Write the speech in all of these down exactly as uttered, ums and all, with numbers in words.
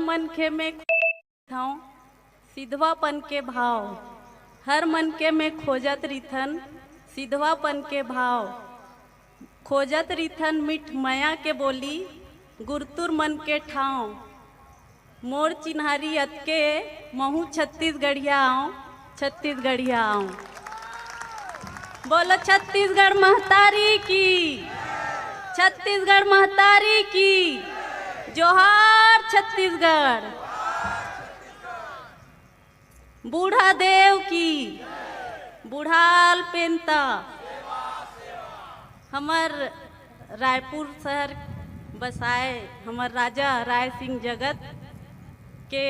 मनखे में खोजत हौं सिधवापन के भाव। हर मनखे में खोजत रिथन सिधवापन के भाव। खोजत रिथन मिठ मया के बोली, गुरतुर मन के ठांव। मोर चिन्हारी अतके, महूं छत्तीसगढ़िया आंव, छत्तीसगढ़िया आंव। बोलो छत्तीसगढ़ महतारी की, छत्तीसगढ़ महतारी की, जोहार छत्तीसगढ़। बूढ़ा देव की, बुढ़ाल पेंता। हमर रायपुर शहर बसाए हमर राजा राय सिंह जगत के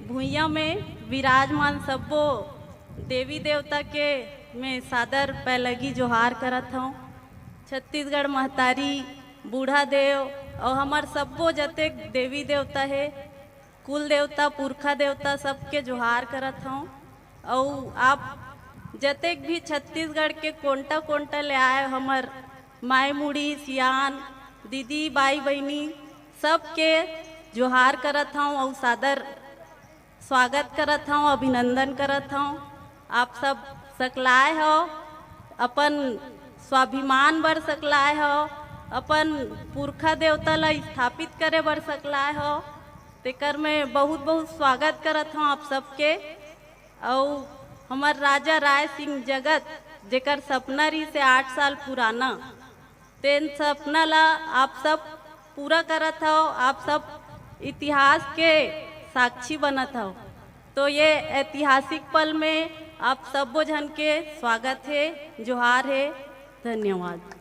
भुइयां में विराजमान सब्बो देवी देवता के मैं सादर पैलगी जोहार करत हौं। छत्तीसगढ़ महतारी, बूढ़ा देव अउ हमर सब्बो जतेक देवी देवता हे, कुल देवता, पुरखा देवता, सबके जोहार करत हौं। अउ आप जतेक भी छत्तीसगढ़ के कोंटा कोंटा ले आए हमर माई मुड़ी, सियान, दीदी, बाई, बहिनी, सबके जोहार करत हौं अउ सादर स्वागत करत हौं, अभिनंदन करत हौं। आप सब सकलाए हव, अपन स्वाभिमान बर सकलाए हव, अपन पुरखा देवता ला स्थापित करे बर सकलाए हव, तेकर मैं बहुत बहुत स्वागत करत हौं आप सबके। अउ हमर राजा राय सिंह जगत, जेकर सपना रहिसे आठ साल पुराना, तेन सपना ला आप सब पूरा करत हव, आप सब इतिहास के साक्षी बनत हव। तो ये ऐतिहासिक पल में आप सब्बो झन के स्वागत हे, जोहार हे, धन्यवाद।